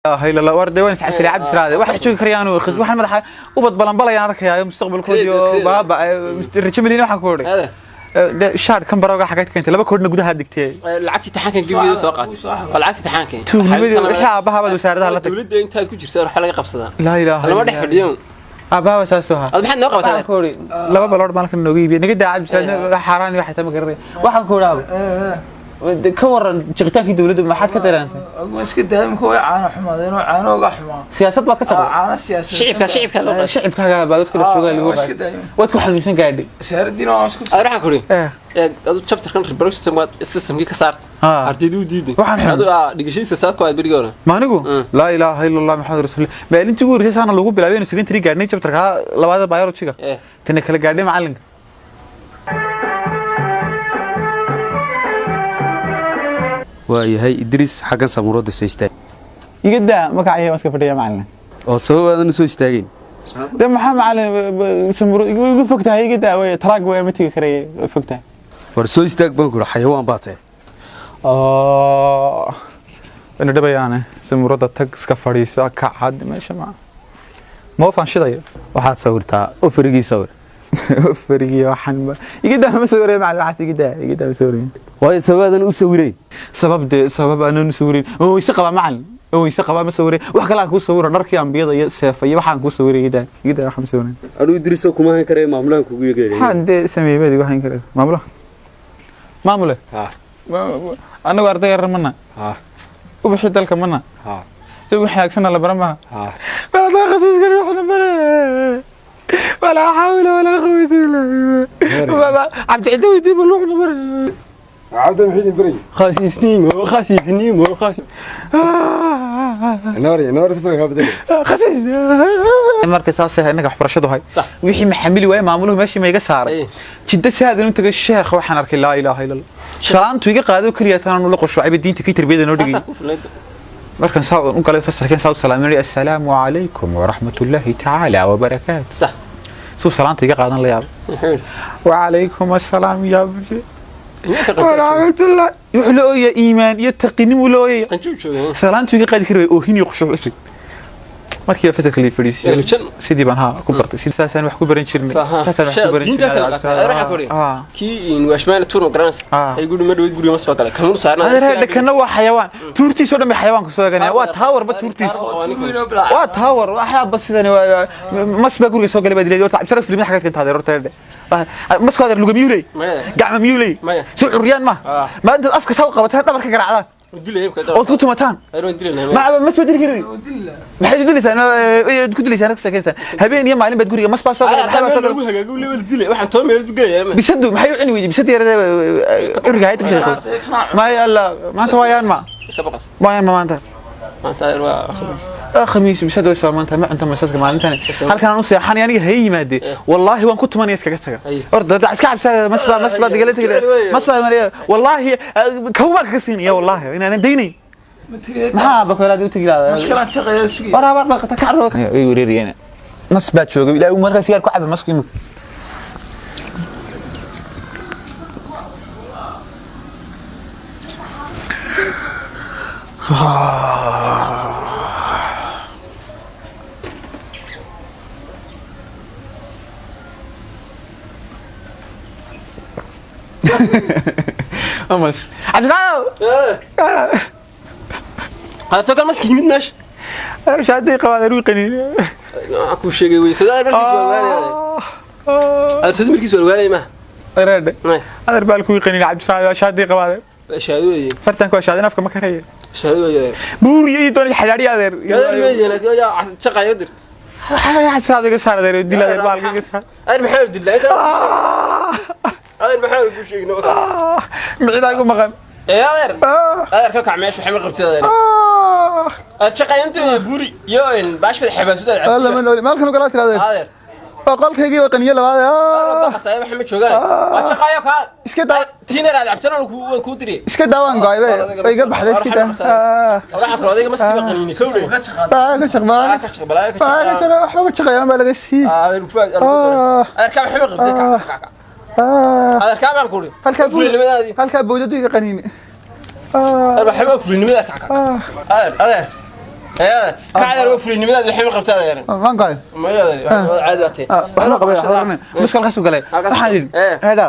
Ilaaha illa Allah, war dee waan isxasilay Cabdi Siraade. Wax joogi karayaan oo khis waxaan madaxa ubad balanbalayaan arkayaayo mustaqbalkoodii oo baaba rajo malin waxaan ku odhay. Shaadh kan barooga xageed keentay laba koodhna gudaha digtay. Lacagtii taxaankan gebigeeda soo qaatay waa lacagtii taxaankan. Tuugnimadii wixii aabbaha baad wasaaradaha la tagtay. Dowladda intaad ku jirta waxa laga qabsadaa. Laa ilaaha. Lama dhex fadhiyo. Aabbaha waa saas oo ahaa. Ad maxaad noo qabataa? Waxaan ku odhi laba balood maalkan nooga iibiyay naga daa Cabdi Siraade, xaaraan iyo waxay tahay ma garanaya. Waxaan ku odhaaba ka waran jiqitaankii dowladda maxaad ka dareentay? Waan iska daayay marka way caano xumaadeen oo caano uga xumaa. Siyaasad baad ka jaqday. Caano siyaasad. Shicibka loo qaatay. Shicibkaaga baa dadka dhex joogaa lagu Waa iska qaatay. daayay. Waad ku xanuunsan gaadhay. Wasaaraddiina waan isku Aad waxaan ku idhi adu chapterkan reproduction waad systemkii ka saartay. Ardaydu u diiday. Waxaan xun. Adu dhigashadiisa saad ku aad berigii hore. Ma anigu laa ilaaha illa Allah maxamed rasuul maalintii ugu horreysay saana lagu bilaabay inuu secondary gaadhnay chapterka labaad biology-ga tana kala gaadhay macalinka. Waayahay Idriis, xaggan samuuradda soo istaag. Iga daa magacaya, waan iska fadhiya macalin. Oo sabab aadan u soo istaagayn? De maxaa macalin, samuro igu fog tahay, iga daa, way taraag way ma tigi karaya, way fog tahay. War soo istaag baan ku idhi, xayawaan baa tahay. Wayna dhibayaane samuuradda tag iska fadhiisa kacad meesha ma moofaan shidaya. Waxaad sawirtaa ofarigii, sawir. Farigii waxaan iga daa, ma sawiraya macalin, waxaas iga daa, iga daa, ma sawiraya. Waayo sabab aadan u sawirayn? Sabab dee sabab aanan u sawirin oo weyse qabaa macalin, oo weyse qabaa ma sawiray, wax kale aan kuu sawiro, dharkii ambiyada iyo seefa iyo waxaan kuu sawiray, iga daa, iga daa, waxaan ma sawirin. Anuu Idriisoo kuma hayn karaya, maamulahan kugu yeegaya. Maxaan dee sameeyey baad igu hayn karaysa maamula maamule? Anagu arday yarar mana ubixii dalka mana si wixii hagsanna la bara maha waladaa khasiiskan waxna bare walaa xawla walaa quwwata illa billah. Cabdi cidda weydii bal wuxna bare. Cabdi maxay idin barayay? Khasiisnimo, khasiisnimo, khasiis. Noori noori fasalka ka bedelay. Marka saas ah inaga waxbarashadu hay wixii maxamili waayey maamuluhu meeshii ma iga saaray jidda saadan u tagay sheekh waxaan arkay laa ilaaha illa Allah salaantu iga qaado kaliya tan la qoshuucay diinta kii tarbiyada noo dhigay. Taasaa ku filnayd. Markan saa u galay fasalkan saa u salaaminay, assalaamu calaykum waraxmatullaahi tacaala wabarakaatu. Suu salaanta iga qaadan la yaabay. Muxuu yidhi? Wacalaykum assalaam yaa buji Imaanka qanjaa jooga. Waraxmatullah wuxuu la ooyaa iimaan iyo taqinimuu la ooyaya. Qanjuu jooga. Salaantu iga qaadi kari way oohin iyo khushuuc markii fasalka la fadhiisiyo. Ehlu janno. Sidii baan haa ku bartay, sidaasaan wax ku baran jirnay, saasaan wax ku baran Diintaas la qaatay. jirnay. Waxaa ku idhi kii in waashmaana tuur ma garanaysa ay guri ma dhaweyd, guriga mas baa galay kamuun saarnaa. Adeer dhakana waa xayawaan, tuurtiisoo dhan bay xayawaanku soo eeganayaan, waa taawarba tuurtiis waa taawar waxyaaba sidani mas baa guriga soo galay baad leedahay horta cabsara filmi xagaad keenta adeer horta erdhe masku adeer luga miyuu leey? Maya. Gacma miyuu leey? Maya. Soo curyaan ma ma intaad afka saa u qabataan dhabarka garaacdaan dilay ood ku tumataan ma mas baa dili kari, maxaad u dilaysaan, ku dilaysaan ka sheekeysaan habeen iyo maalin baad guriga mas baa soo galay, maxay baa soo galay? Lagu hagaago level dilay waxaan toban meelood u gelayaa. Bisadu maxay u cuni weyday bisadu yarada curiga hayta ka sheekeey maya alla maanta waayaan ma ka baqas. Waayaan ma maanta? Maanta ayar waa khamiis. Khamiis bisadu way soo maanta ma cunto masaska maalintan halkan aan u seexanay aniga hay yimaade wallaahi waan ku tumanaya iskaga taga horta dad iska cabsada masba masba digala sigala masba wallaahi kawba kaga siinaya wallaahi inaanan daynayn maxaa bakoolaad u tagi lahaa. Mashkalaan shaqeeya sugaya. Waraaba baqata ka carro way wareeriyeen mas baa joogay ilaa uu markaas sigaar ku cabay masku imika. Mas Cabdilaaw. Hada soo gal maski yimid meesha. Shaadii qabaan aru qaniin. Waxaan kuu sheegay wey sada markiis waa waanaya hada sada markiis waa waanaya ma Areedhe. Adeer baa ku qaniin Cabdilaaw shaadii qabaan. Shahaado weeye. Fartanku waa shaadin afka ma karaya. Shahaado weeye. Buuriyo iyo doon xalaali adeer. Gaar weeye laakiin yaa shaqayo dir. Cabdilaaw iga saar adeer dil adeer baa iga saar. Adeer maxaa dilaa inta adeer maxaa ku sheegnay? Micidaa igu maqan. Ee adeer adeer ka kac meesha waxay ma qabtay adeer aad shaqayo inta buuri iyo in baash fad xabaasuda Alla ma nooli maalkan u galaa tiraadeen. Adeer Waa qolkaygii waa qaniyo labaad. Qasay wax ma joogaan waa shaqayo ka Iska daa. Tiina raad cabtana ku diri. Iska daawaan go'ay bay way iga baxday iska daa. Waxaan kale odayga maskiba qaniini kowdhe. Baa ka shaq baa ka shaq baa ka shaq waxba ka shaqeeyaan baa laga sii. Adeer ku adeer ka waxa ma qabtay ka ka ka adeer ka baan ku uri. Halkaa fulinimadaadii. Halkaa bowdadu iga qaniini. Adeer waxa ma fulinimada ka ka adeer adeer. Ee, kac adeer, waa fulinimadaada, waxay ma qabtaa adeer. Waan go'ay. Maya adeer, caadi waa tahay. Waxba qabay, waxba qabay. Muskal kasu galay. Waxaan yidhi heedha,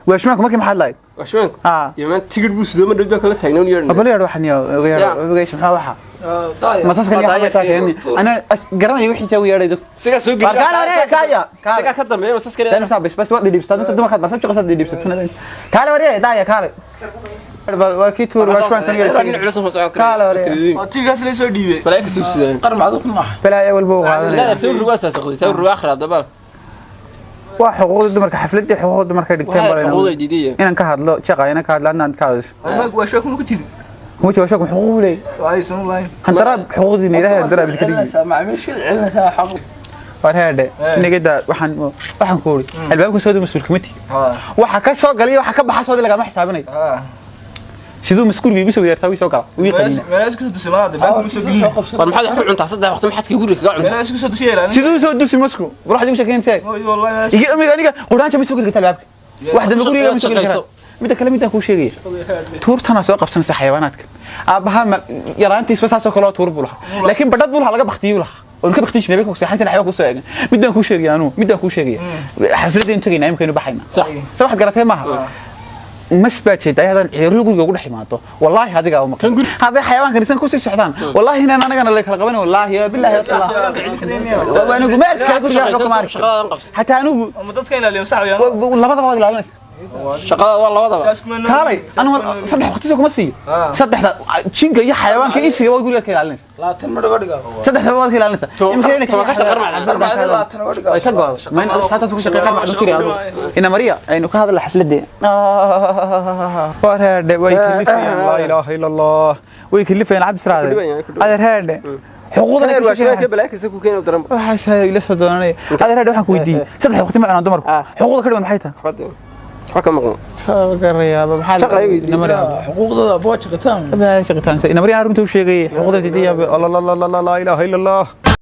waashmaanku markii maxaad lahayd? Washmaanku? Ah. Yamaan tigidh buu sidoo, ma dhow baa kala taagnoon yeedhan. Abal yeedh, waxaan uga yeedh uga yeedh, maxaa waxa masaskan iyo xabaysaa keeni? Ana garanayo wixii saa u yeedhay. Sigaa soo geli. Kaale, waree, kaaya, kaale. Sigaa ka dambeeya masaskan. Dani saa bas bas waa dhidhiibsataa mise dumarkaad bas shaqo sad dhidhiibsatuna. Kaale waree, daaya, kaale. Waa kii tuur waashmaankan yeedhay. Culus ma socon. Kaale waree. Oo tigaas la soo dhiibay. Malaa'ika soo sidaan. Qar macdu ku maaha. Balaaya walba u qaadanaya. Adeer, sawir ruwaa saasaqday, sawir ruwaa akhra dabal. Waa xuquuqda dumarka, xafladii xuquuqda dumarka dhigteen. Waxaa Balayna xuquuqda diidaya. Inaan ka hadlo jaqa, inaan ka hadlo, adna aad ka hadasho. Waa sheeko ma ku jirin. Kuma jiro sheek xuquuq buu leeyahay. Ay sunu lahayn. Handaraab xuquuqdiina Ilaahay handaraab idinka dhigi. Celinaysaa macaamiisha, celinaysaa xaq. War heedhe, nigada waxaan ku uri albaabka soo mas-uul kama tigi. Waxa ka soo galay, waxa ka baxa soo lagama xisaabinayo. Siduu maskuuriga igu soo yeertaa, wii soo gala wii qaniina. Meelaha isku soo dusay malaha banka ma soo gelin. War, maxaad wax ku cuntaa saddex waqti? Maxaad guriga kaga cuntaa? Meelaha isku soo dusay ilaalin. Siduu soo dusi masku, war waxaad igu sheekeynaysaa. Wallahi meelaha. Iga amiga, aniga quraanka ma soo geli kartaa albaabka, wax dambe guriga ma soo geli karaa. Midda kale, midaan kuu sheegaya, tuurtana soo qabsanaysa xayawaanaadka. Aabbaha yaraantiisba saasoo kale oo tuur buu lahaa, laakiin badhad buu lahaa, laga baktiyuu lahaa oon ka bakti jirnay, seexan jirnay, xayawaan kusoo eegan. Midaan kuu sheegaya anugu, midaan kuu sheegaya, xafladaynu tagaynaa, imikaynu baxaynaa. Sax. Se waxaad garatay maaha, mas baa jeeda haddaan ciyaruhu guriga ugu dhex imaado, wallaahi adigaa uma hadday xayawaankan isan kusii socdaan, wallaahi inaan anagana la kala qaban, wallaahi bilaahi anigu ma arki kara guriga, waxba kuma arki karo. Shaqadadan qabso. Xataa anigu Ama dadka ilaaliyo sax weeyaan. Labadaba waad ilaalinaysa. Shaqada waa labadaba. Saas kuma nool. Kaalay, anigu saddex waqti kuma siiyo, saddexda jinka iyo xayawaanka isiga waad guriga ka ilaalinaysa. 20 ma dhago dhigaa. Saddexda waad ka ilaalinaysa. Imika 20 uga dhigaa. Way ka go'do ma in saataas ku shaqeey qarmac dhutiri adigu ina Maria aynu ka hadla xafladee. War heedhe, way kalifayaan, laa ilaaha illa Allah, way kalifayaan. Cabdi siraade, adeer heedhe, xuquuqda Adeer, washmaanka balaayka ku keenay daran. Waxaas ila soo doonanaya. Adeer heedhe, waxaan ku weydiiyey saddex waqti ma cunaan dumarku, xuquuqda ka dhiman maxay tahay? Waxa ka maqan. Garayaaba maxaa? Shaqa ay weydiiyey. Ina Maria. Xuquuqdooda boo jiqitaan. Shaqitaan ina Maria, runta u sheegay xuquuqda diidaya. La la la la, laa ilaaha illa Allah.